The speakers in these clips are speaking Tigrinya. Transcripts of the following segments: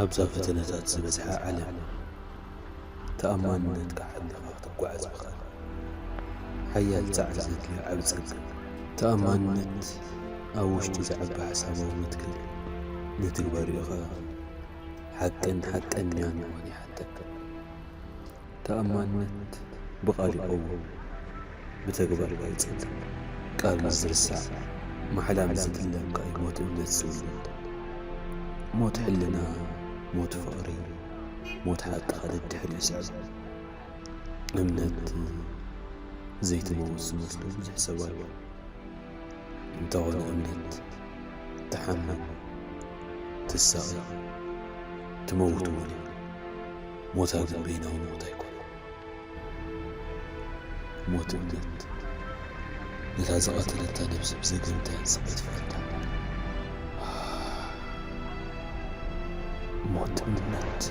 ኣብዛ ፈተነታት ዝበዝሓ ዓለም፣ ተኣማንነትካ ሓሊኻ ክትጓዓዝ ምኽኣል ሓያል ጻዕሪ ዘድልዮ ዓቢ ጸጋ እዩ። ተኣማንነት ኣብ ውሽጢ ዝዓቢ ሓሳባዊ መትከል ንትግባሬኡ ኸኣ ሓቅን ሓቀኛን ምዃን ይሓተካ። ተኣማንነት ብቓል ይቐውም፣ ብተግባር ከኣ ይጸንዕ። ቃል ምስ ዝርሳዕ፣ ማሕላ ምስ ዝጥለም ከኣ እዩ ሞት እምነት ዝውለድ። ሞት ሕልና፣ ሞት ፍቕሪ፣ ሞት ሓቂ ከኣ ደድሕሪኡ ይስዕብ። እምነት ዘይትመውት ዝመስሎ ብዙሕ ሰብ ኣሎ። እንተኾነ እምነት ትሓምም፣ ትሳቐ፣ ትመውት እውን እያ። ሞታ ግን በይናዊ ሞት ኣይኮነን። ሞት እምነት ነታ ዝቐተለታ ነብሲ ብዘገምታ እያ ትስቐ ትፈልጣ። ሞት እምነት።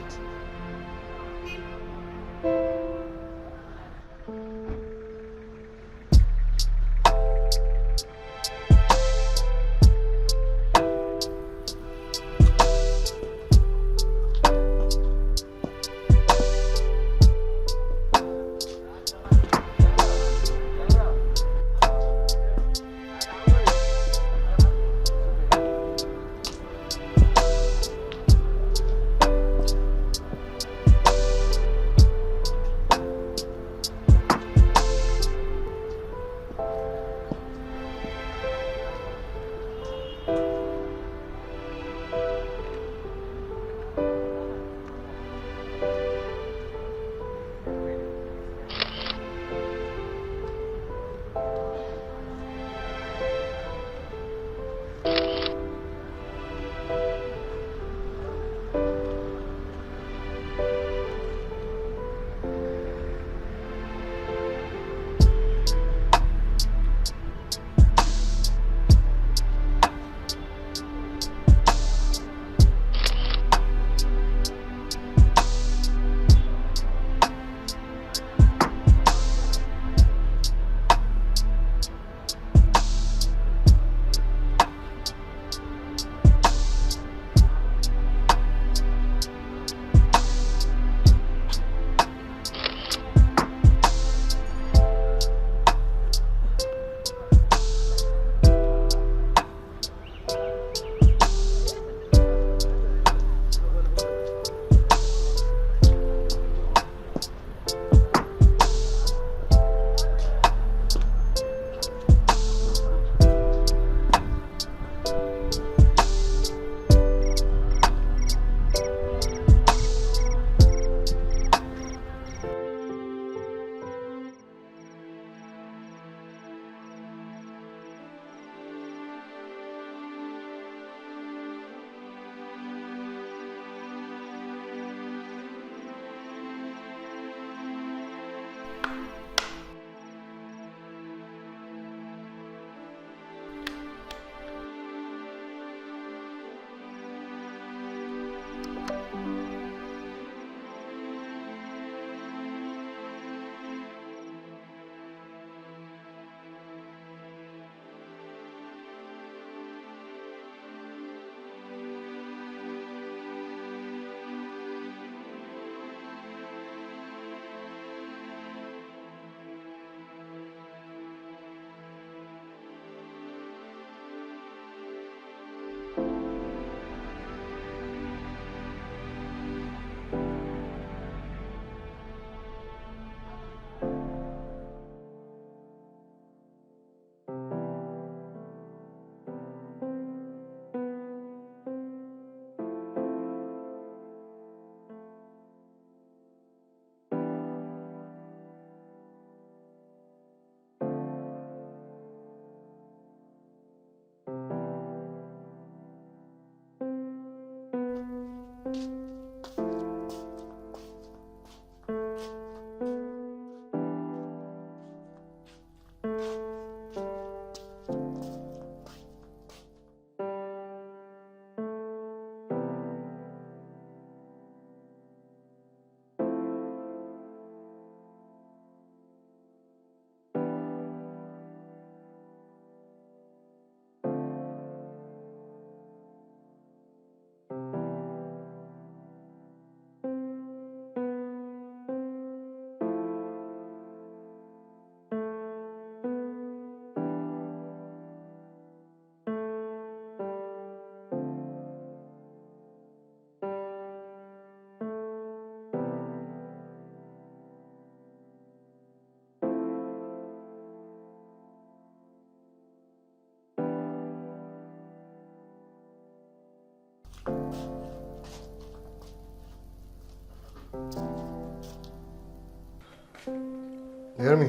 ሄርሚ፣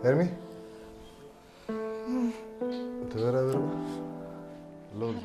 ሄርሚ፣ ተበራበርባ። ሎሚ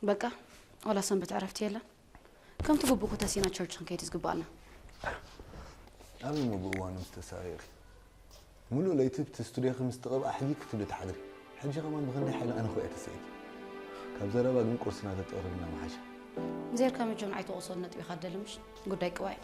በቃ ዋላ ሰንበት ዕረፍቲ የለን። ከምቲ ግቡእ ተሲና ቸርች ክንከይድ ዝግባኣና። ኣበይ እሞ ብእዋኑ ምስ ተሳቒኺ? ሙሉእ ለይቲ ብቲ ስቱድዮኺ ምስ ተቐብኣ ሕጊ ክትብሊ ትሓድሪ። ሕጂ ከማን ብኽንደይ ሓይሊ ኣነ እኮ እየ ተሳኢነ። ካብ ዘረባ ግን ቁርስና ተተቕርብልና ምሓሸ። ዜርካ መቸም ንዓይ ትወቕሶ ነጥቢ ኢኻ ትደሊ ምሽ? ጉዳይ ቅዋይ።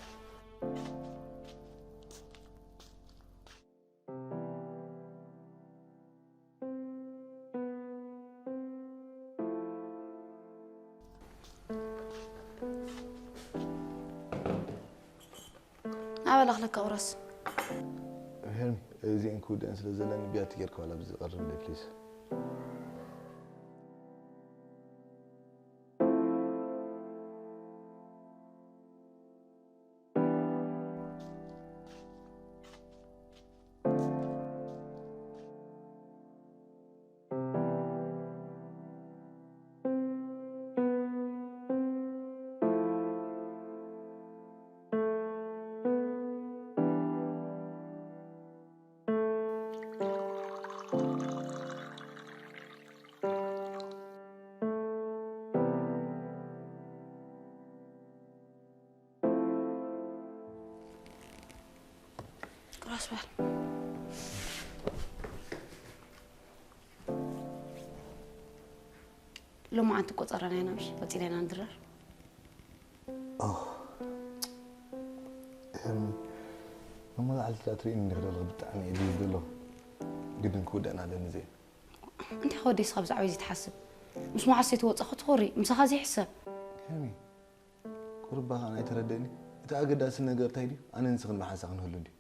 ኣበላ ክለካ ቁረስ። ሄርሚ፣ እዚአን ክውደአን ስለ ዘለኒ ቢያቲ ጌርካ ዋላ ብዚ ቀርብለይ ፕሊዝ። ቁራስ በል። ሎማዓንቲ ቆጸራና ኢና ምሽ ቀጺልና ኢና ንድረር። ሎማዓንቲ ዳ ትርእይኒ እንዲኺ ዘለኹ ብጣዕሚ እየ ድልል ዘለኹ። ግድን ክውደእና ኣለኒ እዚአ። እንታይ ከወደይ ስኻ ብዛዕባ እዚ ትሓስብ? ምስ መዓስ ዘይትወጻ ክትኾሪ ምሳኻ ዘይሕሰብ። ሄርሚ፣ ቁሩብ ባኻ ናይ ተረደእኒ። እቲ ኣገዳሲ ነገር እንታይ ድዩ? ኣነ ንስኽን ብሓንሳእ ክንህሉ እንድዩ።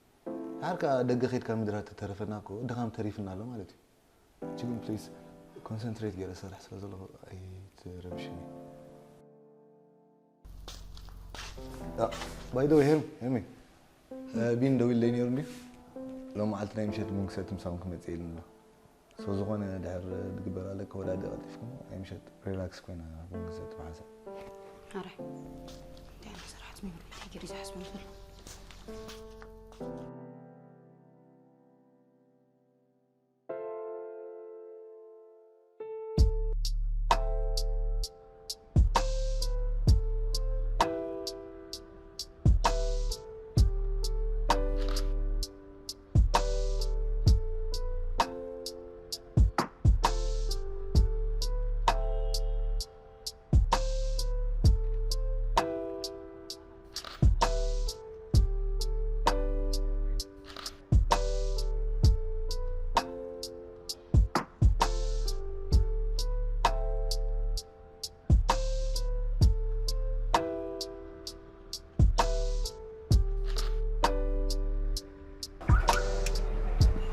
ድሓር ከኣ ደገ ኸይድካ ምድራት ተተረፈና እኮ ድኻም ተሪፍና ኣሎ ማለት እዩ። ሕጂ ግን ፕሊስ ኮንሰንትሬት ገይረ እሰርሕ ስለ ዘለኹ ኣይትረብሽኒ። ባይ ዘ ወይ ሄርሚ፣ ሄርሚ፣ ቢን ደዊልለይ ነይሩ እንድዩ። ሎም መዓልቲ ናይ ምሸት ቡን ክሰቲ ምሳኹም ክመጽእ ኢሉኒ ኣሎ። ሶ ዝኾነ ድሕር ዝግበር ኣለካ ወዳዲ ቀልጢፍኩም ናይ ምሸት ሪላክስ ኮይና ቡን ክሰቲ ብሓንሳእ። ኣራይ እንታይ ዓይነት ስራሕት ሚምሪ እንታይ ገይሩ ዝሓስቦም ዘሎ?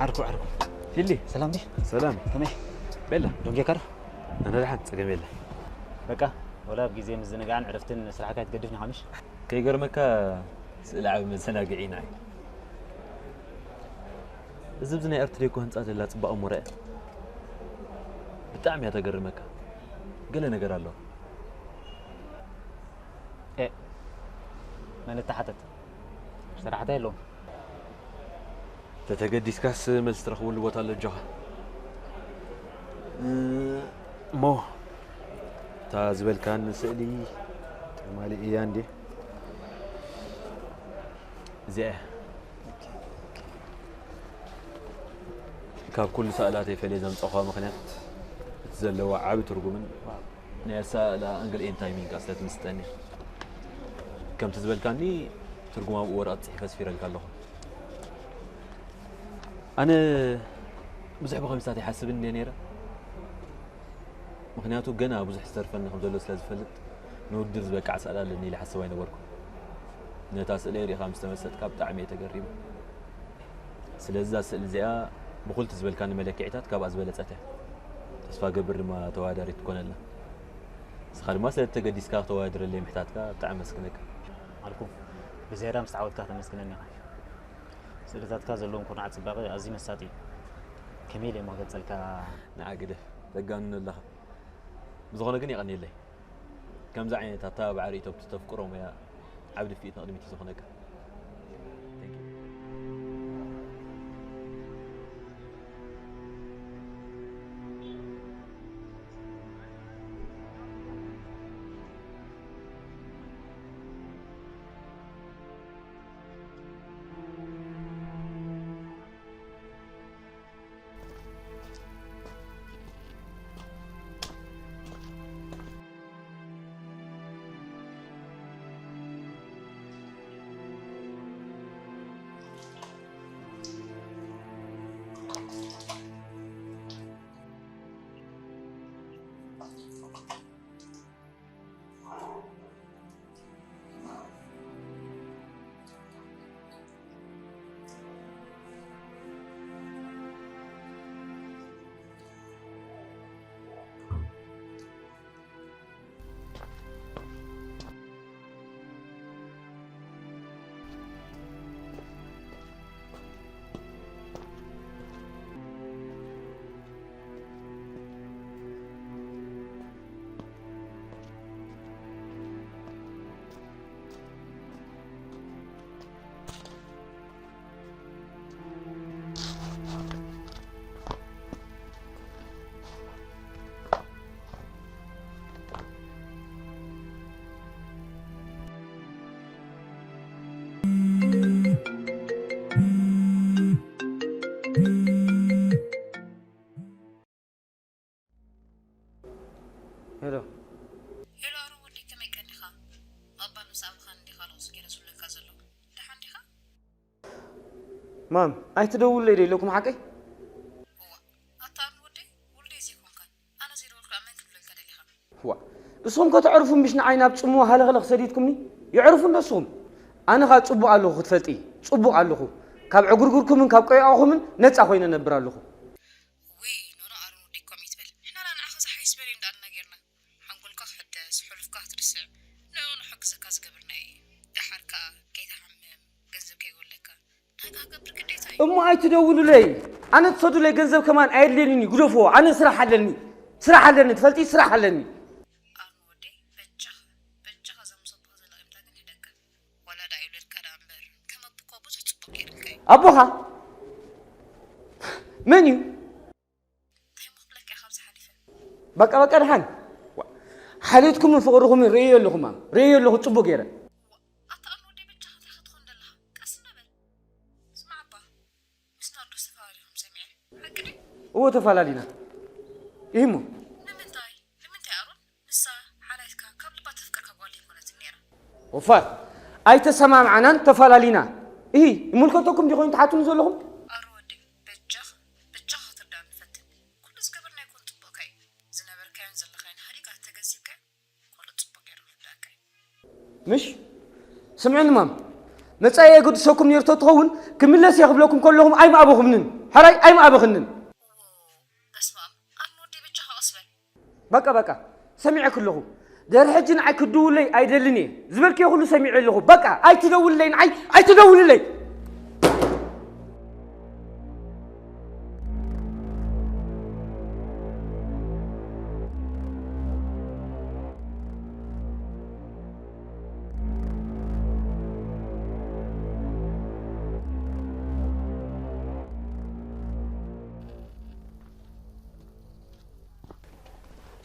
ዓርኩ ዓርኩ ፊሊ ሰላም ዲ ሰላም ከመይ ቤላ ዶንጌካር ኣነ ደሓን ጸገም የለ በቃ ወላ ኣብ ግዜ ምዝንጋዕን ዕረፍትን ስራሕካ ትገድፍኒ ሓምሽ ከይገርመካ ስእሊ ዓቢ መዘናግዒ ኢና እዩ እዚ ብዚ ናይ ኣርትዴኮ ህንጻ ዘላ ጽባቐ እሞ ርኣ ብጣዕሚ እያ ተገርመካ ገለ ነገር ኣለዋ መን እተሓተት ሰራሕታ የለዎም ተተገዲስካስ መልሲ ትረኽበሉ ቦታ ኣሎ ኣጆኻ እሞ እታ ዝበልካኒ ስእሊ ትማሊ እያ እንዴ እዚኣ እያ ካብ ኩሉ ሰእላተይ ፈለየ ዘምፀኹዋ ምኽንያት እቲ ዘለዋ ዓቢ ትርጉምን ናይ ኣሰኣእላ ኣንግል ኤን ታይሚንግ ስለ ትምስጠኒ ከምቲ ዝበልካኒ ትርጉም ኣብኡ ወረቐት ፅሒፈ ስፊረልካ ኣለኹ ኣነ ብዙሕ ብኸምስታት ይሓስብ እንደ ነይረ ምኽንያቱ ገና ብዙሕ ዝተርፈኒ ከም ዘሎ ስለ ዝፈልጥ ንውድድር ዝበቅዕ ሰእላ ኣለኒ ኢለ ሓስብ ኣይነበርኩ ነታ ስእለይ ርኢኻ ምስ ተመሰጥካ ብጣዕሚ እየ ተገሪመ። ስለዚ እዛ ስእሊ እዚኣ ብኹልቲ ዝበልካኒ መለክዒታት ካብኣ ዝበለጸት እያ። ተስፋ ገብር ድማ ተወዳዳሪት ትኮነላ። ንስኻ ድማ ስለ እተገዲስካ ክተወዳድረለይ ምሕታትካ ብጣዕሚ ኣመስግነካ። ኣልኩ፣ ብዝያዳ ምስ ተዓወትካ ተመስግነኒ ኢኻ። ስእልታትካ ዘለዎም ኩርናዓት ጽባቐ ኣዝዩ መሳጢ እዩ። ከመይ ኢለ እሞ ክገልጸልካ? ንዓ ግደፍ፣ ተጋንኖ ኣለኻ። ብዝኾነ ግን የቐንየለይ። ከምዚ ዓይነት ኣተባብዓ ርእይቶ ብተፍቅሮ ሙያ ዓቢ ድፍኢት ንቕድሚት እዩ ዝኾነካ። Thank you። ሄሎ። ሄሎ ኣሮን ወደይ፣ ከመይ ቀኒኻ? ባባ ምስ ኣባኻ እንዲኻ ልቕሶ ገይረ ዝብለካ ዘለኹ። ደሓን ዲኻ? ማም፣ ኣይትደውሉለይ ዶ ኢለኩም ሓቀይ? እዋ፣ ኣታ ኣሮን ወደይ፣ ውሉደይ ዘይኮንካን ኣነ ዘይደወልኩ መን ክብለልካ ደሊኻ? ዋ፣ እስኹም ከተዕርፉ ምሽ ንዓይ ናብ ጽምዋ ሃለኽለኽ ሰዲድኩምኒ? የዕርፉ እንዶ እስኹም። ኣነ ኸኣ ጽቡቕ ኣለኹ ክትፈልጢ፣ ጽቡቕ ኣለኹ። ካብ ዕጉርጉርኩምን ካብ ቆይቋኹምን ነጻ ኮይነ እነብር ኣለኹ። ውይ፣ ኖኖ ኣሮን ወደይ ከምኡ ይትበል። ንሕና ንዓኻ ዝሓይሽ በል እዩ እንዳኣልና ጌርና። ሓንጎልካ ክሕደስ፣ ሕሉፍካ ክትርስዕ፣ ንዕኡ ንሕግዘካ ዝገበርናዮ እዩ። ደሓር ከኣ ከይትሓምም፣ ገንዘብ ከይጎድለካ፣ እንታይ ክገብር ግዴታ እዩ። እሞ ኣይትደውሉለይ። ኣነ ትሰዱለይ ገንዘብ ከማን ኣየድልየንን እዩ። ግደፍዎ። ኣነ ስራሕ ኣለኒ። ስራሕ ኣለኒ። ትፈልጢ? ስራሕ ኣለኒ። ኣሮን ወደይ፣ በጃኻ፣ በጃኻ እዛ ምስ ኣቦኻ ዘላ ቂምታ ግን ሂደካ። ዋላ ደኣ ይብለልካ ደኣ እምበር፣ ከም ኣቦ እኮ ብዙሕ ጽቡቕ ገይሩልካ እዩ። ኣቦኻ? መን እዩ? እንታይ እሞ ክብለካ እየ ካብዚ ሓሊፈ? በቃ፣ በቃ፣ ደሓን። ዋ፣ ሓልዮትኩምን ፍቕርኹምን ርእየዮ ኣለኹ ማም። ርእየዮ ኣለኹ ጽቡቕ ገይረ። ዋ፣ ኣታ ኣሮን ወደይ በጃኻ እንታይ ክትኾን ደለኻ? ቀስ እንዶ በል። ስማዕ እባ፣ ምስ ናርዶስ ተፈላለኹም ሰሚዐ። ሓቂ ድዩ? እወ፣ ተፈላለና። ኢሂ እሞ። ንምንታይ? ንምንታይ ኣሮን? ንሳ ሓላይትካ ካብ ልባ ተፍቅርካ ጓል ኣይኮነትን ነይራ። ወፋር፣ ኣይተሰማምዓናን ተፈላለና። ኢሂ፣ ይምልከተኩም ድዩ ኮይኑ ትሓቱኒ ዘለኹም? ኣሮን ወደይ፣ በጃኻ፣ በጃኻ ክትርዳእኒ ፈትን። ኩሉ ዝገበርናዮ እኮ ንጽቡቕካ እዩ። ዝነበርካዮን ዘለኻዮን ሃዲግካ ተገንዚብካዮ፣ ኩሉ ጽቡቕ ገይሩ ክርዳእካ እዩ። ምሽ? ስምዕኒ ማም፣ መጻኢ የገድሰኩም ነይሩ ተትኸውን፣ ክምለስ እየ ክብለኩም ከለኹም ኣይምኣበኹምንን። ሕራይ ኣይምኣበኽንን። ዎ፣ በስመ ኣብ። ኣሮን ወደይ በጃኻ ቀስ በል። በቃ፣ በቃ፣ ሰሚዐኪ ኣለኹ። ድሕሪ ሕጂ ንዓይ ክትድውለይ ኣይደልን እየ። ዝበልክዮ ኩሉ ሰሚዐ ኣለኹ። በቃ፣ ኣይትደውልለይ ንዓይ፣ ኣይትደውልለይ።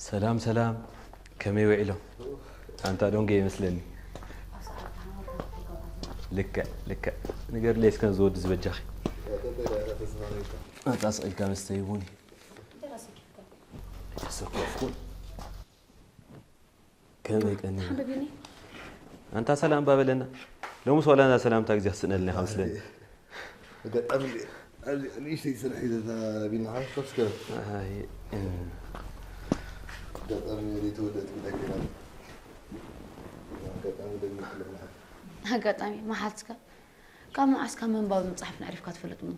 ሰላም ሰላም፣ ከመይ ውዒሎም? ኣንታ ዶንጌ ይመስለኒ። ልክዕ ልክዕ፣ ንገርለይ እስከ ዝወዲ ዝበጃኺ። ኣታ ስቕ ኢልካ መስተ ይቡኒ። ኣይተሰከፍኩን። ከመይ ቀኒ? ሓንደ ቢኒ። ኣንታ ሰላም ባበለና። ሎምስ ዋላ እንዳ ሰላምታ ግዜ ክስእነልና ኢኻ መስለኒ። ኣጋጣሚ ኣብዚ ንእሽተይ ስራሕ ሒዘ እታ ቢኒ ሓፍ ኮፍ እስከ። ኣይ፣ እ። ኣጋጣሚ ዘይተወደአት ጉዳይ ኮይና። ኣጋጣሚ ደጊም ክልምሓ። ኣጋጣሚ መሓዝካ ካብ መዓስ ካብ ምንባብን ምፅሓፍን ኣዕሪፍካ ትፈልጥ እሞ?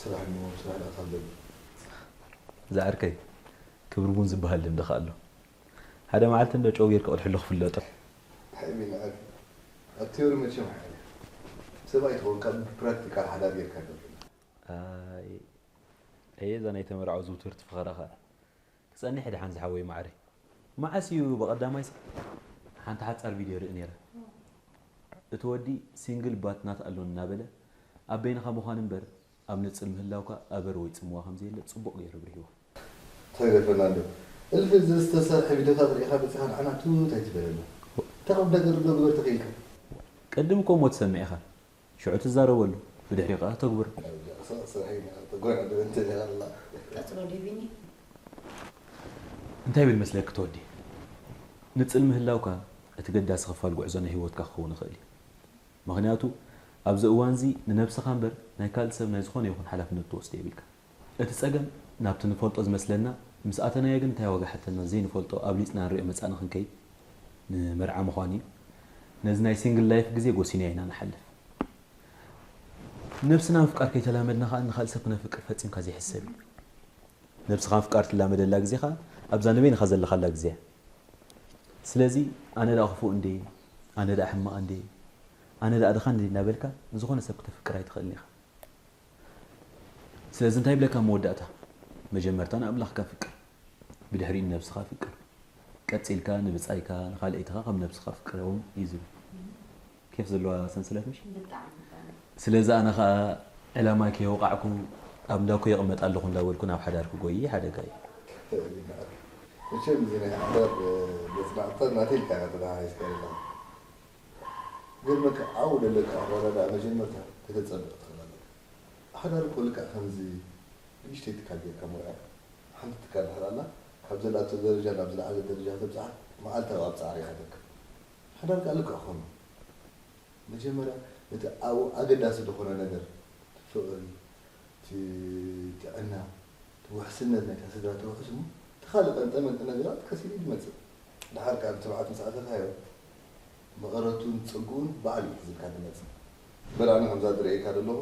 ስራሕ እሞ ስራሕ ደኣ ካብ ደሊ። ዝዓርከይ፣ ክብሪ ቡን ዝበሃል ልምዲ ከ ኣሎ። ሓደ መዓልቲ እንዶ ጨው ጌርካ ቅድሕሉ ክፍለጦ። ሓይሚ ንዓል ኣብ ቲዮሪ መቸም ሓይሊ ሰብ ኣይትኾንካ፣ ብፕራክቲካል ሓዳር ጌርካ ዶ። ኣይ፣ ኣየ እዛ ናይ ተመርዓው ዝውትርቲ ፍኸራ ኸኣ። ክጸንሕ ድሓን ዝሓወይ ማዕረይ። መዓስ እዩ ብቐዳማይ ሰ-፣ ሓንቲ ሓጻር ቪድዮ ርኢ ነይረ። እቲ ወዲ ሲንግል ባት ናት ኣሎን እናበለ ኣብ በይንኻ ምዃን እምበር ኣብ ንጽል ምህላውካ ኣበር ወይ ጽምዋ ከም ዘየለ ጽቡቕ ገይሩ ኣብሪህዎ። እንታይ ፈርናንዶ፣ እልፊ ዝተሰርሐ ቪድዮታት ርኢኻ በጺኻ ንዓና ቱት ኣይትበለና። እንታይ ቁም ነገር ዶ ግበር ተኽኢልካ? ቅድም እኮ እሞ ትሰምዕ ኢኻ። ሽዑ ትዛረበሉ፣ ብድሕሪኡ ከኣ ተግብሮ። ስራሕ ኢና ተጎና ዶ እንተ ኢኻ ኣላ። ቀጽሎ ዲቪኒ። እንታይ ይብል መስለኪ ተወዲ? ንጽል ምህላውካ እቲ ገዳሲ ክፋል ጉዕዞ ናይ ህይወትካ ክኸውን ይኽእል እዩ። ምኽንያቱ ኣብዚ እዋንዚ ንነብስኻ እምበር ናይ ካልእ ሰብ ናይ ዝኾነ ይኹን ሓላፍነት ትወስዶ የብልካ። እቲ ጸገም ናብቲ ንፈልጦ ዝመስለና ምስ ኣተናዮ ግን እንታይ ዋጋ ሓተና ዘይንፈልጦ ኣብሊጽና ንሪኦ መጻእና ክንከይድ ንመርዓ ምዃኑ እዩ። ነዚ ናይ ሲንግል ላይፍ ግዜ ጎሲናዮ ኢና ንሓልፍ። ነብስና ምፍቃር ከይተላመድና ከኣ ንኻልእ ሰብ ክነፍቅር ፈጺምካ ዘይሕሰብ እዩ። ነብስኻ ምፍቃር ትላመደላ ግዜ ከኣ ኣብዛ ንበይንኻ ዘለኻላ ግዜ እያ። ስለዚ ኣነ ደኣ ክፉእ እንዴ፣ ኣነ ደኣ ሕማቕ እንዴ፣ ኣነ ደኣ ድኻ እንዴ እናበልካ ንዝኾነ ሰብ ክተፍቅር ኣይትኽእልን ኢኻ። ስለዚ እንታይ ይብለካ መወዳእታ? መጀመርታ ንኣምላኽካ ፍቅር፣ ብድሕሪኡ ንነብስኻ ፍቅር፣ ቀጺልካ ንብጻይካ ንኻልኣይትኻ ከም ነብስኻ ፍቅሮም እዩ ዝብል። ኬፍ ዘለዋ ሰንሰለት ምሽ? ብጣዕሚ ብጣዕሚ። ስለዚ ኣነ ኸኣ ዕላማይ ከየውቃዕኩ ኣብ እንዳኩ የቕመጥ ኣለኹ እንዳበልኩ ናብ ሓዳር ክጎይ ሓደጋ እዩ። መቸም እዚ ናይ ሓዳር መጽናዕትታት ናተይ ኢልካ ኢኻ ተተሓሒዝካ ዘለኻ። ግርመካ ዓው ደለካ ኣረዳድኣ መጀመርታ ከተጸብቕ ትኽእል ኣለካ። ሓዳር እኮ ልክዕ ከምዚ ንእሽተይ ትካል ጌርካ ምርኣይ። ሓንቲ ትካል ድሕር ኣላ፣ ካብ ዘላቶ ደረጃ ናብ ዝለዓለ ደረጃ ከተብጽሓ መዓልታዊ ኣብ ጻዕሪ ኢኻ ትርከብ። ሓዳር ከኣ ልክዕ ከምኡ። መጀመርያ ነቲ ኣብኡ ኣገዳሲ ዝኾነ ነገር፣ እቲ ፍቕሪ፣ እቲ ጥዕና፣ እቲ ውሕስነት ናይታ ስድራ ተውሕስ እሞ፣ እቲ ካልእ ቀንጠመንጢ ነገራት ቀስ ኢሉ እዩ ዝመጽእ። ደሓር ከኣ ብትብዓት ምስ ኣተኻዮ፣ መቐረቱን ጽግኡን ባዕሉ እዩ ሒዝልካ ዝመጽእ። በል ኣነ ከምዛ ዝርእየካ ዘለኹ፣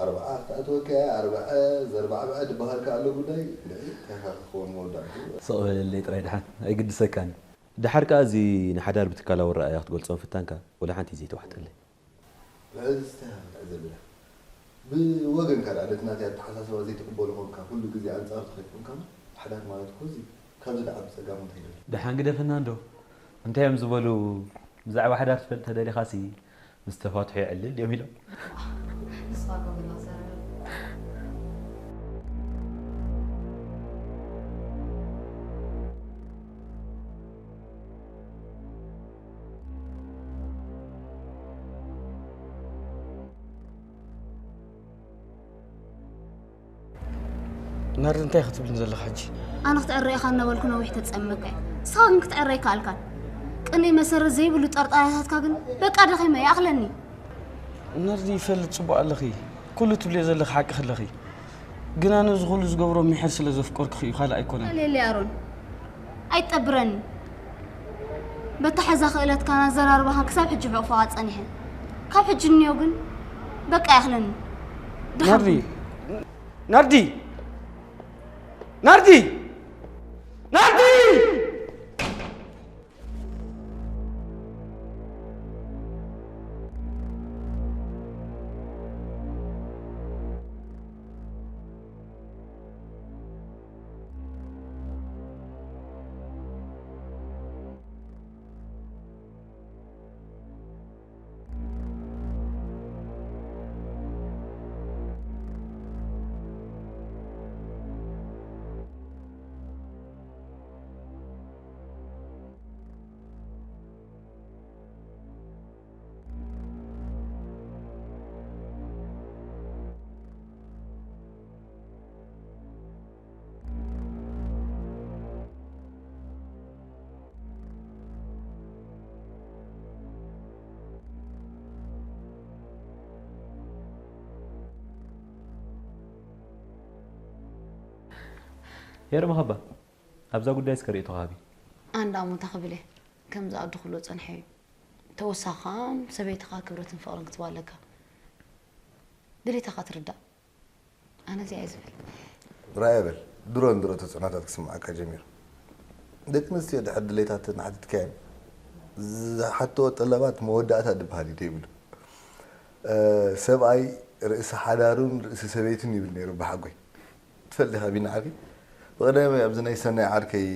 ኣርብዓ ክትኣትወካ እያ፣ ኣርብዐ፣ ዘርባዕብዐ ዝበሃል ከኣ ኣሎ ጉዳይ፣ እንድዒ፣ እንታይ ኢኻ ክትኸውን መወዳእትኡ? ስቕ በለለይ ጥራይ ደሓን፣ ኣይግድሰካን እዩ። ደሓር ከኣ እዚ ንሓዳር ብትካላዊ ኣረኣእያ ክትገልጾ ምፍታንካ ወላ ሓንቲ እዩ ዘይተዋሕጠለይ። ብዕዝዝታ ኢኻ ክትዕዘብ ኢኻ። ብወገንካ ደኣ ነቲ ናተይ ኣተሓሳስባ ዘይትቕበሎ ኾንካ፣ ኩሉ ግዜ ኣንጻሩ ትኸይድ ኮንካ እሞ፣ ሓዳር ማለት እኮ እዚ እዩ። ካብዚ ደኣ ዓቢ ጸጋ እንታይ ኣሎ? ደሓን ግደፈና እንዶ። እንታይ እዮም ዝበሉ ብዛዕባ ሓዳር ትፈልጥ ተደሊኻሲ ምስ ተፋትሑ የዕልል ድዮም ኢሎም። ንስኻ እኮ ግን ኣዛረብ። ናርዲ እንታይ ክትብልኒ ዘለኻ ሕጂ? ኣነ ክትዕረ ኢኻ እናበልኩ ነዊሕ ተጸመካ እየ። ንስኻ ግን ክትዕረ ኣይከኣልካን። ቅንኢ መሰረት ዘይብሉ ጠርጣራታትካ ግን በቃ ደኺመ ይኣኽለኒ። ናርዲ ይፈልጥ ጽቡቕ ኣለኺ። ኩሉ ትብልዮ ዘለኺ ሓቂ ከለኺ። ግን ኣነ እዚ ኩሉ ዝገብሮ ሚሕር ስለ ዘፍቀርኩኺ እዩ፣ ካልእ ኣይኮነን። ኣሌሊ ኣሮን፣ ኣይትጠብረኒ። በታ ሕዛ ክእለትካን ኣዘራርባኻን ክሳብ ሕጂ ሕቑፈኻ ጸኒሐ። ካብ ሕጂ ንንዮ ግን በቃ ይኣኽለኒ። ደሓን ናርዲ ኩን። ናርዲ ናርዲ ናርዲ የርመኸባ ኣብዛ ጉዳይ እስከ ርእይቶኻ ሃቢ። ኣንዳ ሞታ ክብል እየ ከምዚ ኣዱ ክብሎ ጸንሐ እዩ። ተወሳኺ ከዓ ሰበይትኻ ክብረትን ፍቕርን ክትህባ ኣለካ። ድሌታኻ ትርዳእ። ኣነ እዚኣ እየ ዝብል። ራያ በል ድሮ ንድሮ ተፅዕኖታት ክስምዓካ ጀሚሩ። ደቂ ኣንስትዮ ድሕር ድሌታተን ሓቲትካየን ዝሓትዎ ጠለባት መወዳእታ ድበሃል እዩ ደይብሉ። ሰብኣይ ርእሲ ሓዳሩን ርእሲ ሰበይቱን ይብል ነይሩ ብሓጎይ። ትፈልጥ ኢኻ ቢኒ ዓርከይ? ብቐዳማይ ኣብዚ ናይ ሰናይ ዓርከይ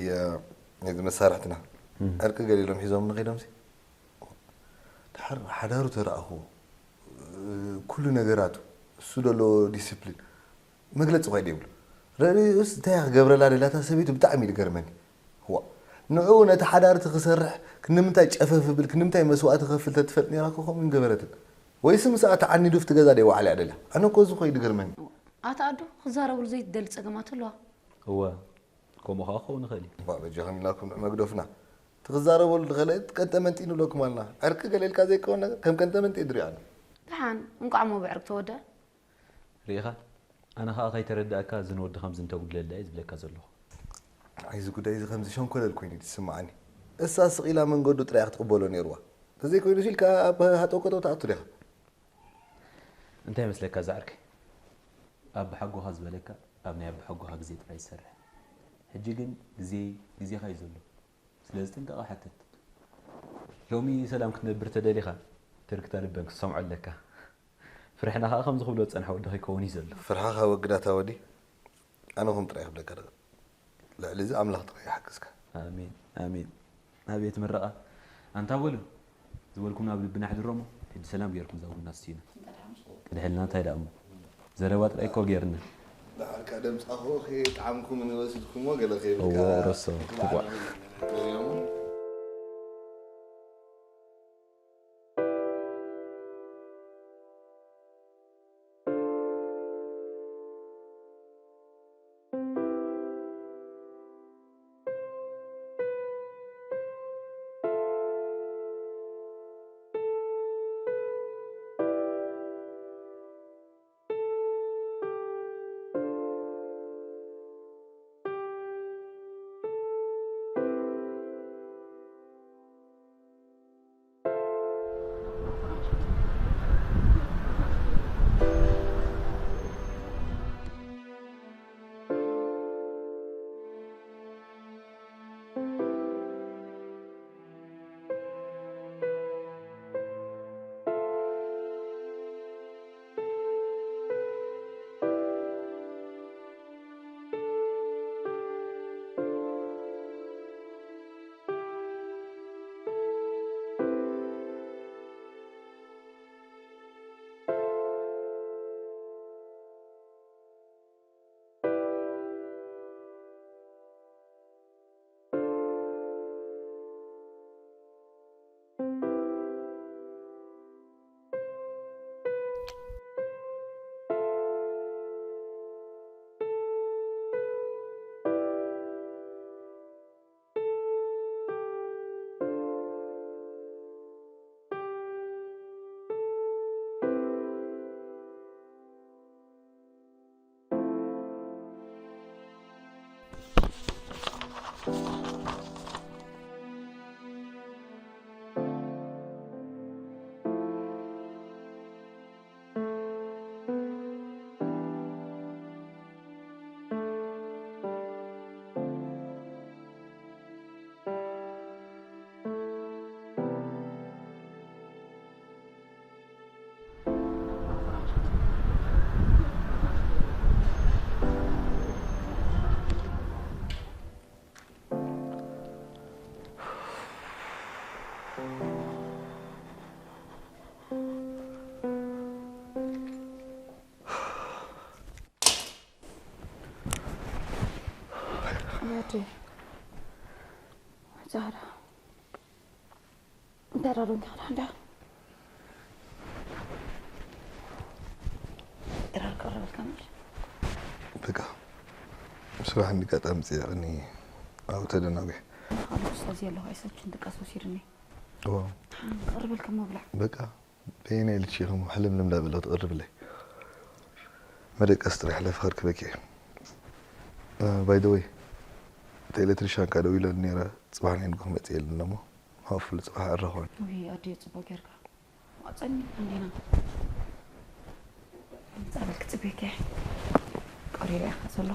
ነዚ መሳርሕትና ዕርቂ ገሊሎም ሒዞም ንኸይዶምሲ ድሓር ሓዳሩ ተረኣኽዎ ኩሉ ነገራቱ እሱ ደሎ ዲስፕሊን መግለፂ ኳይ ደይብሉ ረእዩስ እንታይ ክገብረላ ደላታ ሰበይቱ ብጣዕሚ እዩ ዝገርመኒ ዋ ንዕኡ ነቲ ሓዳር እቲ ክሰርሕ ክንምንታይ ጨፈፍ ብል ክንምንታይ መስዋእቲ ከፍል ተትፈልጥ ነይራ እኮ ከምኡ ምገበረትን ወይስ ምስኣ ተዓኒዱ ፍቲ ገዛ ደይ ዋዕላ እያ ደላ ኣነ እኮ እዚ ኾይ ድገርመኒ ኣታ ኣዶ ክዛረብሉ ዘይትደሊ ፀገማት ኣለዋ እወ ከምኡ ከዓ ክኸውን ይኽእል እዩ ባ በጃኹም ኢልናኩም ንዕ መግደፍና እቲ ክዛረበሉ ዝኽእል ቀንጠ መንጢ ንብለኩም ኣልና ዕርቂ ገለ ኢልካ ዘይከውን ነገር ከም ቀንጠ መንጢ ድሪኣና ደሓን እንቋዕ ሞ ብዕርቂ ተወደአ ርኢኻ ኣነ ከዓ ከይተረዳእካ እዚ ንወዲ ከምዚ እንተጉድለላ እየ ዝብለካ ዘለኹ ኣይ እዚ ጉዳይ እዚ ከምዚ ሸንኮለል ኮይኑ እዩ ዝስምዓኒ እሳ ስቕ ኢላ መንገዱ ጥራይ ክትቕበሎ ነይርዋ ተዘይኮይኑ ሲልካ ኣብ ሃጠውቀጠው ትኣቱ ዲኻ እንታይ ይመስለካ ዝዓርከይ ኣባሓጎኻ ዝበለካ ኣብ ናይ ኣባሓጎኻ ግዜ ጥራይ ዝሰርሕ ሕጂ ግን ግዜ ግዜኻ እዩ ዘሎ ስለዚ ጥንቃቐ ሓትት ሎሚ ሰላም ክትነብር ተደሊኻ ትርክታ ልበን ክትሰምዖ ኣለካ ፍርሕና ከዓ ከምዚ ክብሎ ዝፀንሐ ወዲ ከይከውን እዩ ዘሎ ፍርሓኻ ወግዳታ ወዲ ኣነ ኹም ጥራይ ክብለካ ደ ልዕሊ እዚ ኣምላኽ ጥራይ ይሓግዝካ ኣሜን ኣሜን ኣቤት ምረቓ ኣንታ በሉ ዝበልኩም ናብ ልብና ኣሕድሮሞ ሕጂ ሰላም ጌርኩም እዛ ቡና ስቲና ቅድሕልና እንታይ ደኣ እሞ ዘረባ ጥራይ እኮ ጌርና ደሓር ከ ደምፃኹ ጣዕምኩም ንወሲድኩሞ ገለ ከይብልካ እዎ ረሶ ትጓዕ ዛራ እንታይ ዳሎ እንካ ዳ በቃ ስራሕ እንዲጋጣሚ ፅይቕኒ ኣብኡ ተደናጒ ኣሉ ስታዚ ኣለኹ ኣይሰችን ድቃስ ወሲድኒ ቅርብልካ መብላዕ በቃ በየናይ ልቺ ኢኹም ሕልምልም ዳበለ ክትቕርብለይ መደቀስ ጥራሕ ለፍኸር ክበኪ ባይ ደ ወይ እቲ ኤሌክትሪሻን ካ ደው ኢለን ነይረ ፅባሕ ናይ ንጉ ክመፅእ የለን እሞ ክፍሉ ጽባሕ ዕረ ኾን። ውይ ኣድዮ ጽቡቅ ጌርካ። ጸኒሕና እንዲና። ጻበል ክጽበየካ እየ። ቀሪበ እየ ከኣ ዘሎ።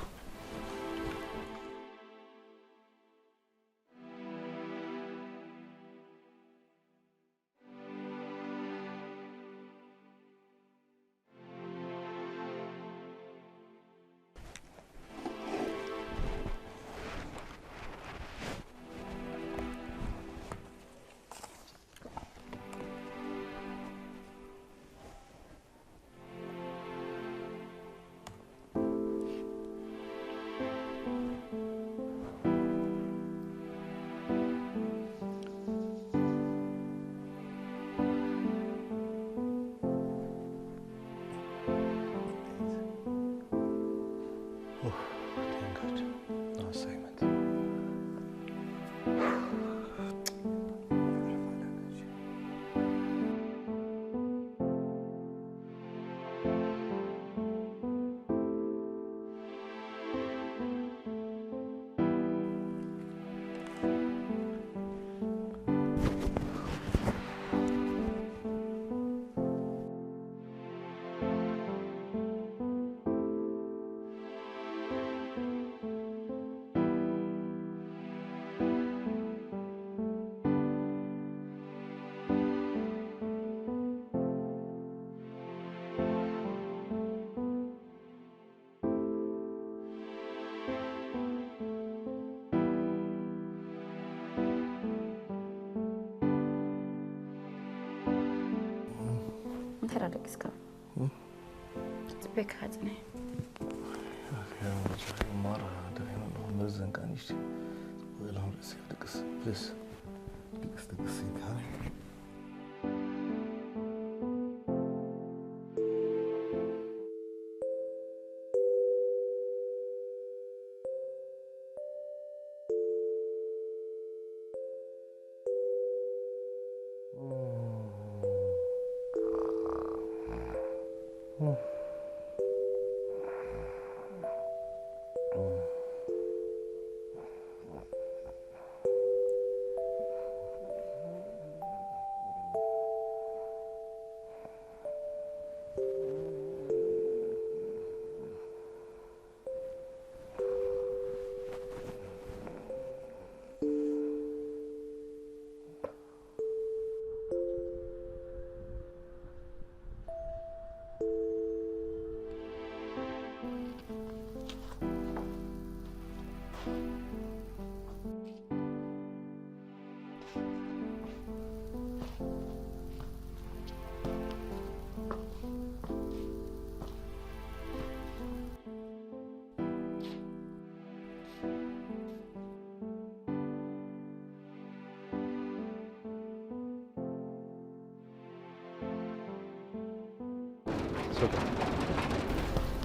Oh, thank God. No assignment. እንታይ ደኣ ደቂስካ? እም? ጽበካ ጽነ። ኦኬ፣ ማራ ደቂና ነው። መዘን ቃኒሽ። ወይላም ርእሲ ድቅስ፣ ፕሊስ። ድቅስ፣ ድቅስ ይካል።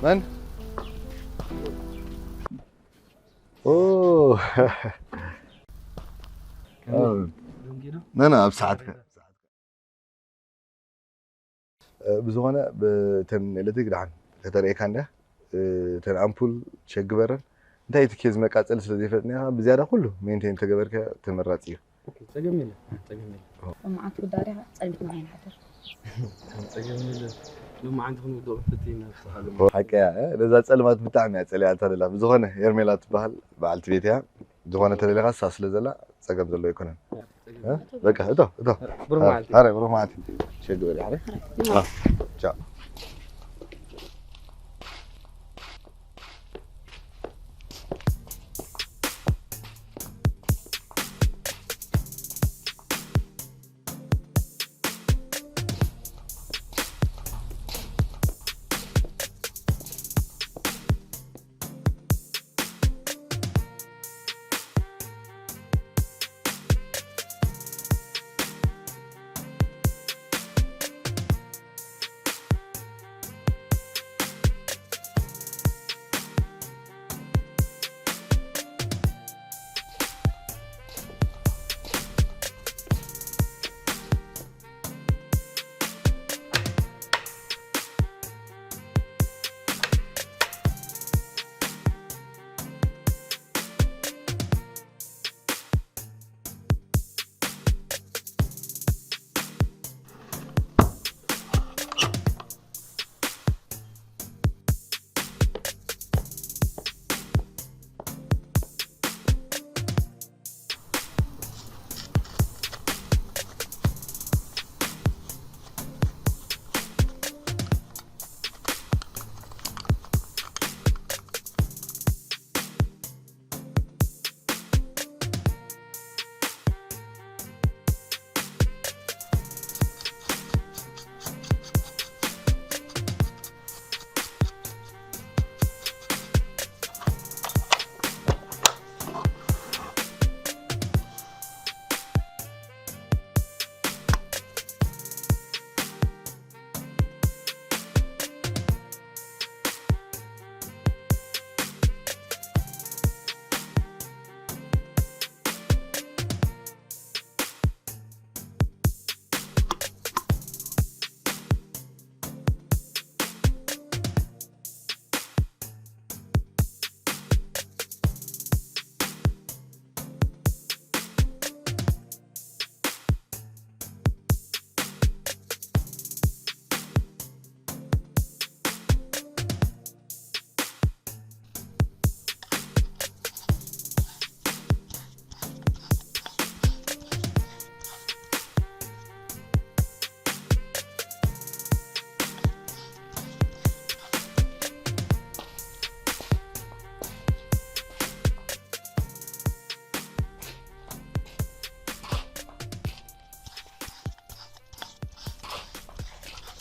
መን? ኦ። ነና ኣብ ሰዓትካ። እ፣ ብዝኾነ፣ ብ-፣ እተን ኤሌክትሪክ ደሓን ከተርእየካ እንድያ። እ፣ እተን ኣምፑል ቸክ ግበረን። እንታይ እቲ ኬዝ መቃጸሊ ስለ ዘይፈለጥና ኢኻ፣ ብዝያዳ ኩሉ ሜንቴን እንተገበርካዮ ተመራጺ እዩ። ኦኬ፣ ጸገም የለን፣ ጸገም የለን። ሎማዓንቲ ጉዳይ ዲኻ ጸልሚትና ኣይንሓድር። ጸገም የለን። ሎማዓንቲ ክንውድኦ ክንፍትን ኢና ንስኻ ድማ። ሓቂ እያ፣ እ፣ ነዛ ጸልማት ብጣዕሚ እያ ጸሊኣታ ዘላ። ብዝኾነ ሄርሜላ ትበሃል በዓልቲ ቤት እያ። ዝኾነ ተደሊኻ እሳ ስለ ዘላ ጸገም ዘሎ ኣይኮነን። እ? በቃ እቶ፣ እቶ። ብሩህ መዓልቲ። ኣረ፣ ብሩህ መዓልቲ። ሸግር፣ ኣረ። ኣረ። አ፣ ቻው።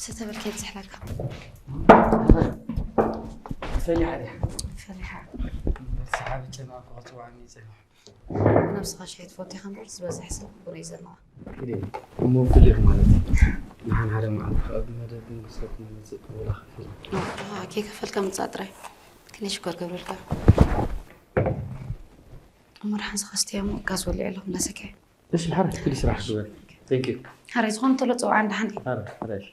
ስተበልካ ይብዝሕለካ። ፈሊሓ ድያ? ፈሊሓ። ሰሓቢ ጨና ክፅዋዕኒ ይፅእል። ነብስኻ ሻሂ ትፈቱ ኢኻ እምበር ዝበዝሕ ሰብ ቡን እዩ ዘለዋ። እሞ ፍሊኽ ማለት እዩ። ንሓን ሓደ መዓልቲ ካብ መደብ ንሰብ ንመፅእ ወላ ከፍል። ከይከፈልካ ምፃእ ጥራይ። ክንደይ ሽኮር ገብረልካ። እሞ ደሓን ዝኸስትዮ እሞ ጋዝ ወሊዐ ኣለኹ መለሰካ። እሺ ሓራይ ክዲ ስራሕ ግበር። Thank you። ሓራይ ዝኾነ ተሎ ፅውዓ እንድሓን። ሓራይ ሓራይ።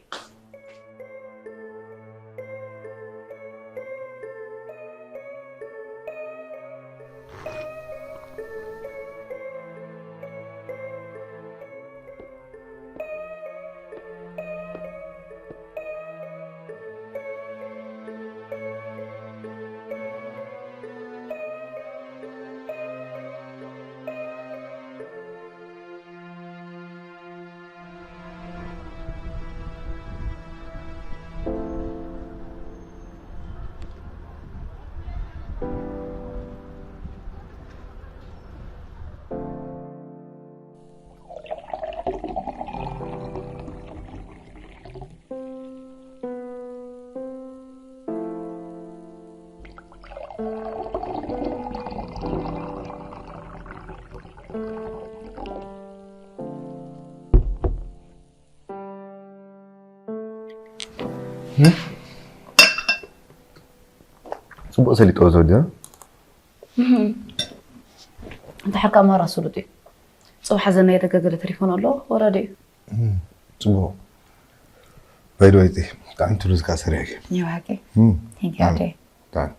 ፅቡቅ ሰሊጥዎ ዘወዲና። እንድሕር ከኣ ማራ ስሉጥ እዩ። ጽባሕ ዘናይ ደገ ገለ ተሪፎ ኣሎ ወራዲ እዩ። ፅቡቅ። ባይደወይቲ ብጣዕሚ ትሉ ዝካ ሰሪሕኪ። ይባሃቂ። Thank you ኣደይ። ብጣዕሚ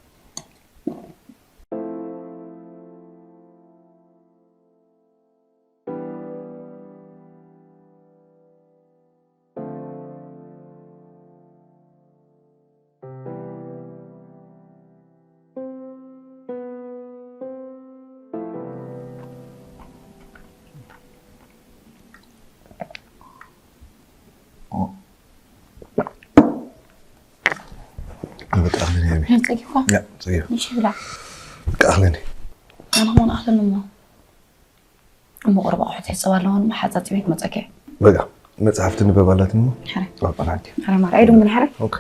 በቃ ኣኽለን እየ። ጸጊብካ? ያ፣ ጸጊበ። ንሺ ብላ። በቃ ኣኽለን እየ። ኣነ ኸማን ኣኽለን እሞ። እሞ ቁርብ ኣቑሑት ሕጸብ ኣለዎን ሓጻጺበ ክመጸካ እየ። በቃ መጽሓፍ ትንበብ ኣላትኒ እሞ። ሕራይ። በቃ ናንቲ። ሕራይ ማራ። ኣይድንጉን ሕራይ። ኦኬ።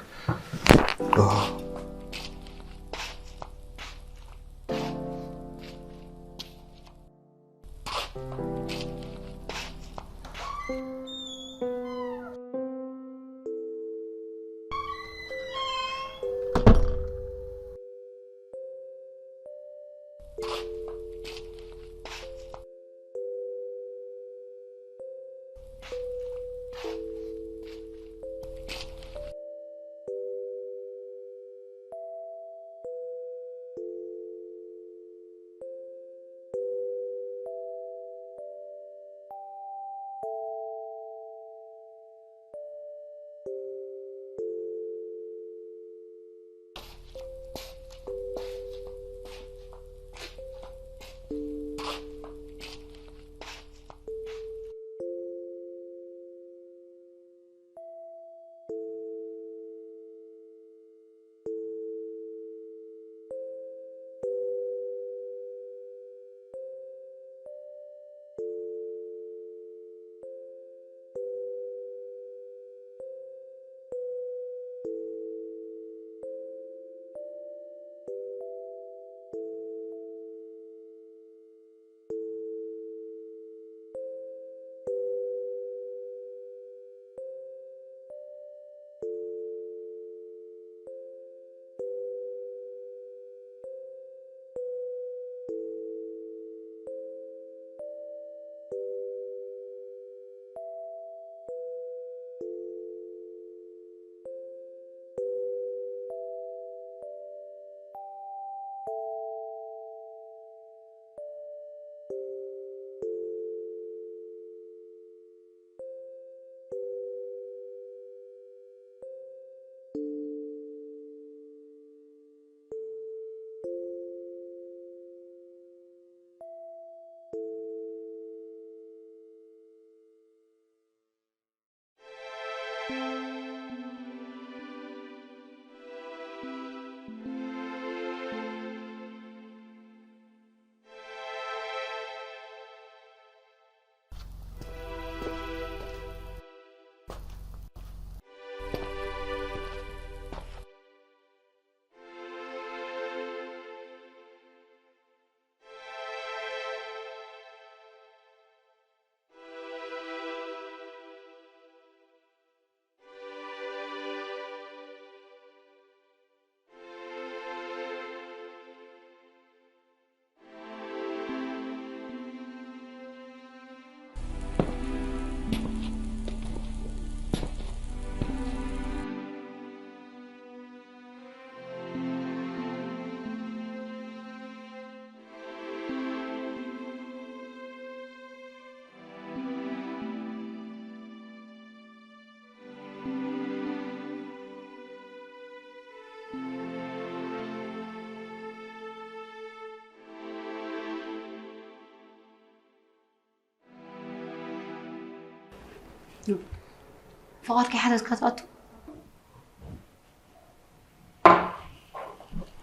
ፍቓድ ከይሓተትካ ትኣቱ?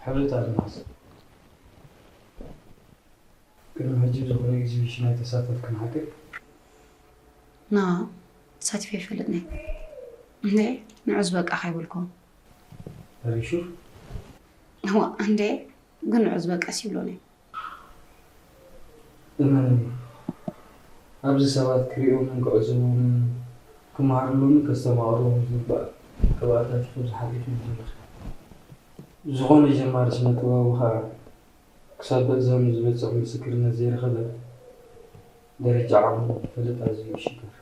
ሕብረት ኣድማስ፣ ቅድሚ ሕጂ ዝኾነ ኤግዚቢሽን ኣይተሳተፍክን ሓቂ? ና፣ ተሳቲፈ ይፈልጥኒ። እንዴ፣ ንዑ ዝበቃ ከይበልኩም። Are you sure? እዋ፣ እንዴ፣ ግን ንዑ ዝበቃስ ይብሉኒ። እመነኒ፣ ኣብዚ ሰባት ክርእዮምን ክዕዘቦምን ክመሃረሎምን ከስተማቕሮምን ዝግባእ ቅብኣታት ኢኺ ብዝሓት ኢኺ ዘለኺ። ዝኾነ ጀማሪ ስነ ጥበባዊ ኸኣ ክሳብ ምእዛኑ ዝበጽሕ ምስክርነት ዘይረኸበ ደረጃ ዓቕሙ ክፈልጥ ኣዝዩ ይሽገር።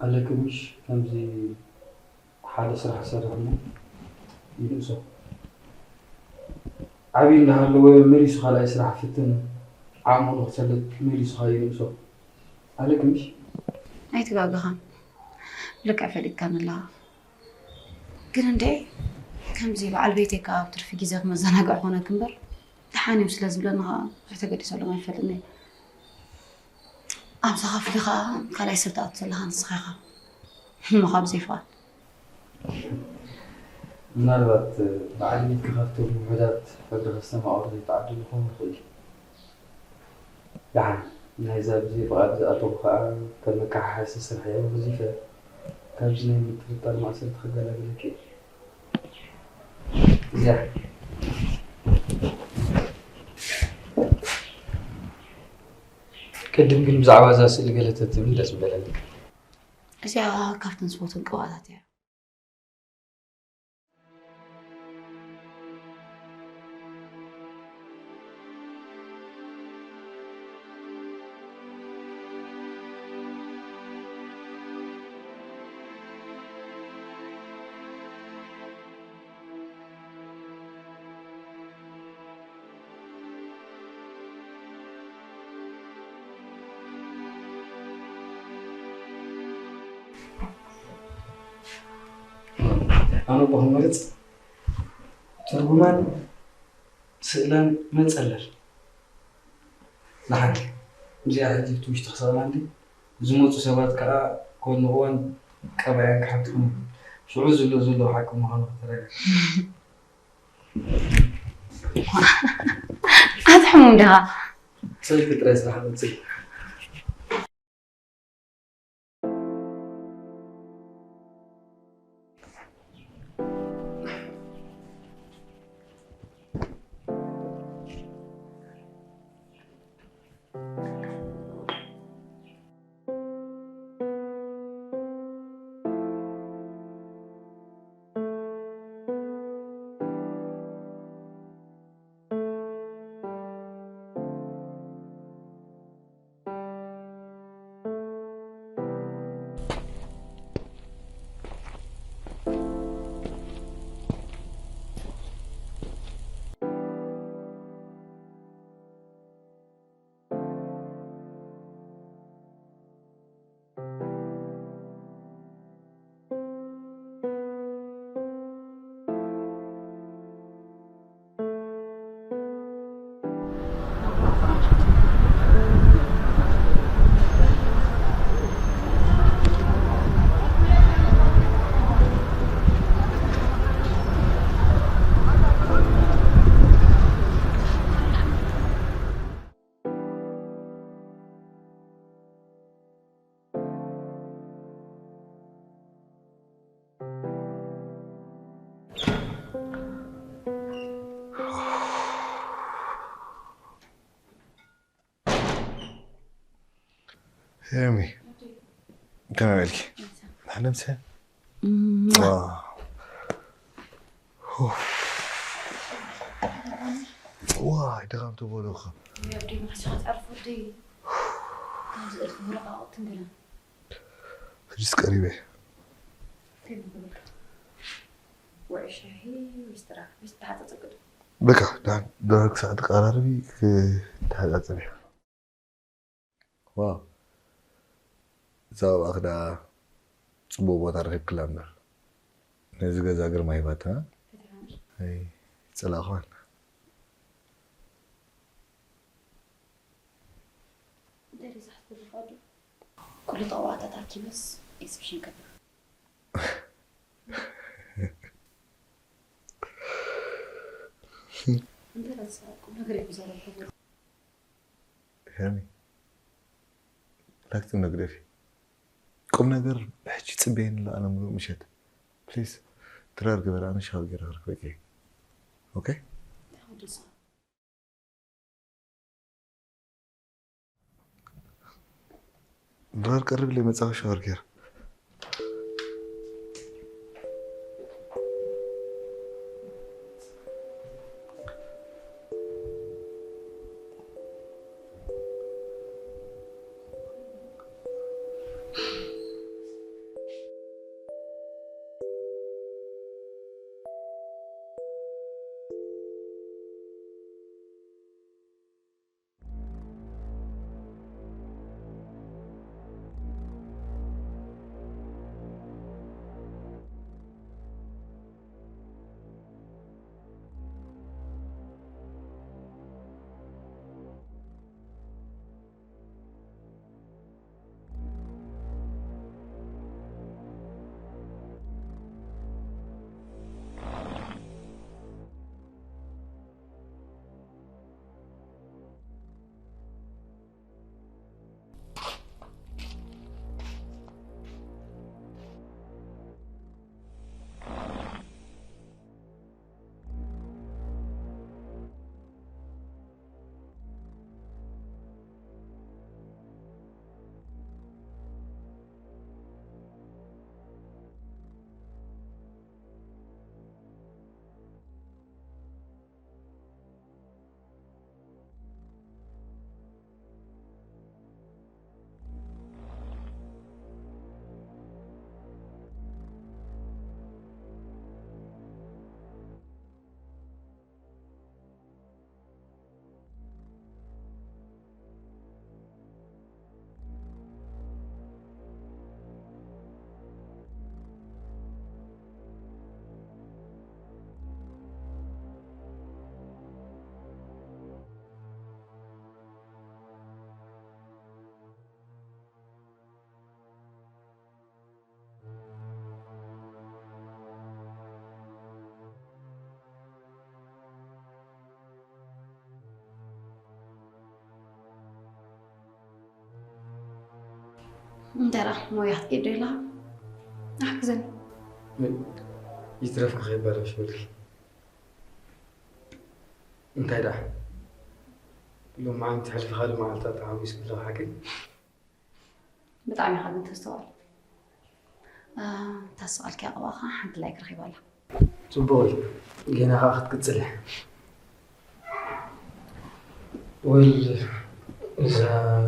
ኣለኪ ምሽ ከምዚ ሓደ ስራሕ ይሰርሕ እሞ ይንእሶ። ዓብዪ እንዳሃለወ መሊሱ ካልኣይ ስራሕ ፍትን ዓቕሙ ንኽፈልጥ መሊሱ ኸኣ ይንእሶ። ኣለኪ ምሽ? ኣይተጋገኻን። ብልክዕ ፈሊጥካኒ ኣለኻ። ግን እንዴ ከምዚ በዓል ቤተይ ከኣ ኣብ ትርፊ ግዜ ክመዘናግዕ ኮነኪ እምበር ደሓን እዩ ስለ ዝብለኒ ኸኣ ብዙሕ ተገዲሰሎም ኣይፈልጥን እየ። ኣብዛ ክፍሊ ኸኣ ካልኣይ ሰብ ትኣቱ ዘለኻ ንስኻ ኢኻ። እሞ ካብ ዘይፍቓድ። ምናልባት በዓል ቤትኪ ካብቶም ውሑዳት ፍቕሪ ከስተማቕሩ ዘይተዓደሉ ክኸውን ይኽእል እዩ። ደሓን ናይዛ ብዘይ ፍቓድ ዝኣተኹ ኸኣ ከም መከሓሓሲ ስራሕ እየ ወዚፈ ካብዚ ናይ ምጥርጣር ማእሰርቲ ክገላግለኪ እየ። እዚኣ። ቅድም ግን ብዛዕባ እዛ ስእሊ ገለ ተትብሊ ደስ ምበለኒ። እዚኣ ካብተን ዝፈትወን ቅብኣታት እያ። ኣነ እኮ ክመርጽ ትርጉማን ስእላን መጸለል። ደሓን እዚኣ ሕጂ እቲ ውሽጢ ክሰቕላ እንዲ ዝመጹ ሰባት ከኣ ኮንቕወን ቀባያን ክሓትኹን ሽዑ ዝብሎ ዘለዉ ሓቂ ምዃኑ ከተረጋግጽ። ኣትሕሙም ዲኻ? ስእልኪ ጥራይ ስራሕ መጽእ። ሄርሚ፣ ከመይ ውዒልኪ? ደሓን ምሰ? እም። ዋው። ኡፍ። ዋይ፣ ድኻም ተበሉኻ። ኣብ ደይ ማሕሻ ክትዓርፍ ወደይ። ኣብዚ እልፊ ወረቓቕትን ገለን። ሕጂስ ቀሪበ። ከመይ ክብልካ? ውዒ ሻሂ፣ ሚስትራ፣ ሚስት ተሓጻጸብ ቅድም። በቃ፣ ደሓን፣ ደሓን ክሳዕ ትቀራረቢ ክትሓጻጸቢ። ዋው። እዛ ኣብኣኺ ደኣ ጽቡቕ ቦታ ረኺብክላ እምበር። ነዚ ገዛ ግርማ ሂባትና። ፈቲሓ። ኣይ፣ ጸላእኽዋን። ደሪዛ ክትብልኻ ዶ? እኮ ክልተ ቅብኣታት ኣኪበስ ኤግዚቢሽን ከብር። እንታይ ረሳ ቁም ነገር እዩ ዝዛረብ ዘሎ። ሄርሚ ላክቲ መግደፊ ቁም ነገር ሕጂ ጽበየኒ ለኣለ ሙሉእ ምሸት ፕሊዝ። ድራር ግበር ኣነ ሻወር ገይረ ክረክበኪ እየ። ኦኬ። እንታይ ወዲ ሰብ ድራር ቀርብ ኢለ መጻኺ ሻወር ገይረ። እንተ ደኣ ሞያ ክትከይድ ዶ ኢልካ? ኣሕግዘኒ። ይትረፍካ ከይበላሽ በልኪ። እንታይ ደኣ ሎማዓንቲ ሕልፊ ካልእ መዓልታት ተሓጒስኪ ኣለኺ ሓቀይ? ብጣዕሚ ኢኻ ግን ተስተውዕል። እታ ዝሰኣልክያ ቅብኣ ኸዓ ሓንቲ ላይክ ረኺባ ኣላ። ጽቡቕ እዩ። ጌና ኸዓ ክትቅጽል እያ። ወል እዛ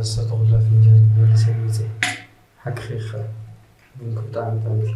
ዝተተኹላ ፍንጃል ክመልሰ መጸ። ሓቅኺ ኢኻ። ግን ብጣዕሚ ጠሚት።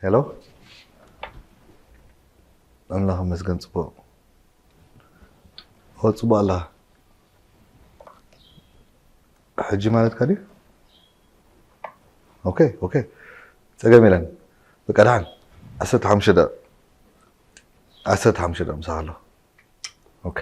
ሄሎ፣ ኣምላኽ ይመስገን። ጽቡቕ። ኦ፣ ጽቡቕ ኣለኻ። ሕጂ ማለትካ ድዩ? ኦኬ፣ ኦኬ። ጸገም የለን። በቃ፣ ደሓን። ዓሰርተ ሓሙሽተ ደቂቕ። ዓሰርተ ሓሙሽተ ደቂቕ ምሳኻ ኣለኹ። ኦኬ።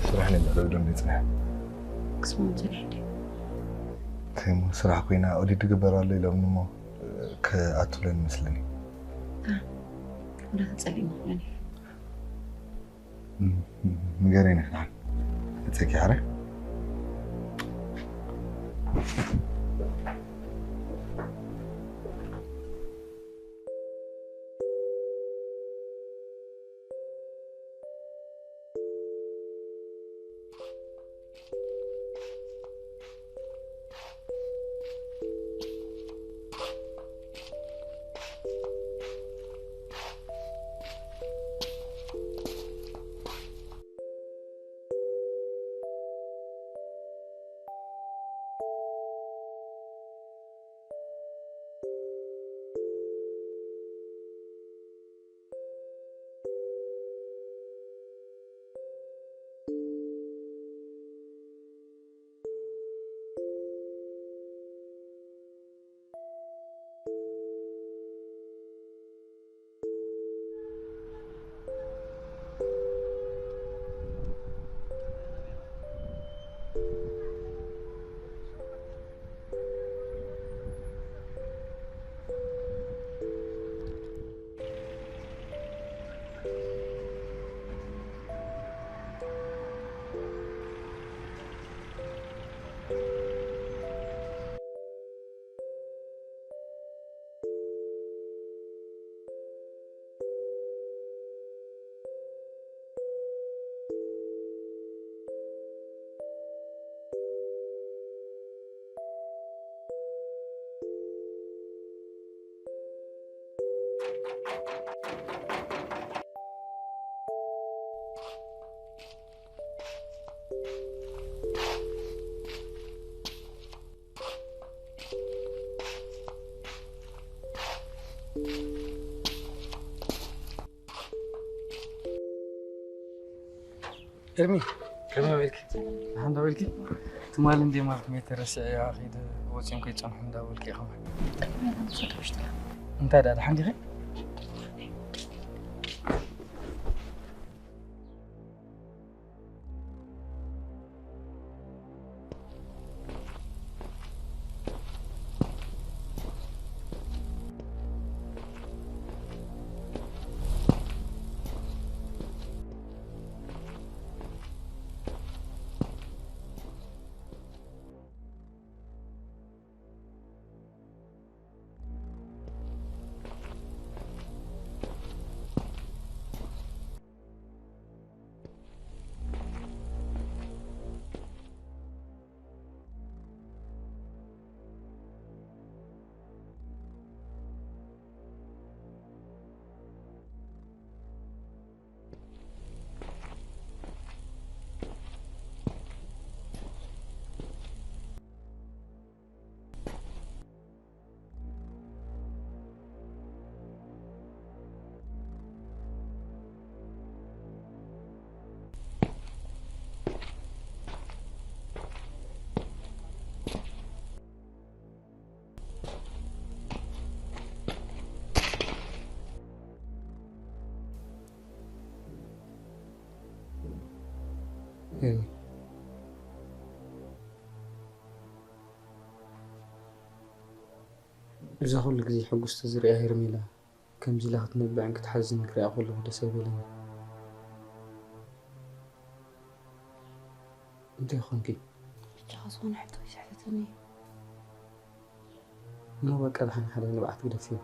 ስራሕ ነበር ደም ጽንሕ ክስማን ጽንሕ ድዩ? ከይሞ ስራሕ ኮይና ኦዲት ትግበር ኣሎ ኢሎም እሞ ክኣቱለን መስለኒ። ወደ ተጸሊም መስለኒ። ንገረኒ ክዳን እፀኪ ሓረ። ኤርሚ፣ ከመይ ውዒልኪ? ደሓን ዶ ውዒልኪ? ትማሊ እንዴ ማርክ ሜተር ረሲዐያ፣ ከይደ ወፂኦም ከይፀንሑ እንዳበልኪ ኢኻ። እንታይ ደኣ፣ ደሓን ዲኺ? እዛ ኩሉ ግዜ ሕጉስቲ ዝሪኣ ሄርሜላ ከምዚ ኢላ ክትነብዕን ክትሓዝን ክሪኣ ከለኹ ደስ ኣይበለኒ። እንታይ ኮንኪ? ብቻ ዝኾነ ሕቶ ይስሕተትኒ። እሞ በቃ፣ ደሓን ሓደ ንብዓት ግደፍዮ።